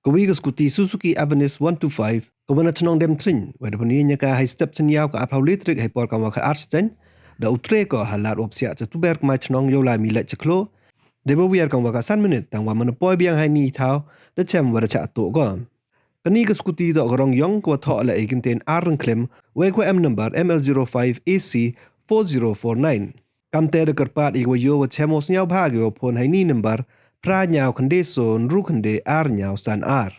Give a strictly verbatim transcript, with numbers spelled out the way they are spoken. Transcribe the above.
Ka wi ka skuti Suzuki Avenis one two five, ka wa na chnong Demtring, wa da pyni ya ka hei step chynyaw ka arphaw le tarik hei por kam wa kha ar steng, da u tre ko ha lad wa psiah cha tuber kmai chnong yow lai mi leit cha khloo, da wa wiar kam wa kha san minit, tang wa man poi biang hei ni thaw, da chem wa da chah tuh ko. Kani ka skuti toh ka rong yong ka wa thoh la e kyntien ar ryngkhlem, wa e ka wa em number M L zero five A C four zero four nine. Kamte da kyrpad i wa yoh wa chem wow sniaw bha ki wa phone hei ni number, phra nyaw khynde so, ynru khynde, ar nyaw san ar.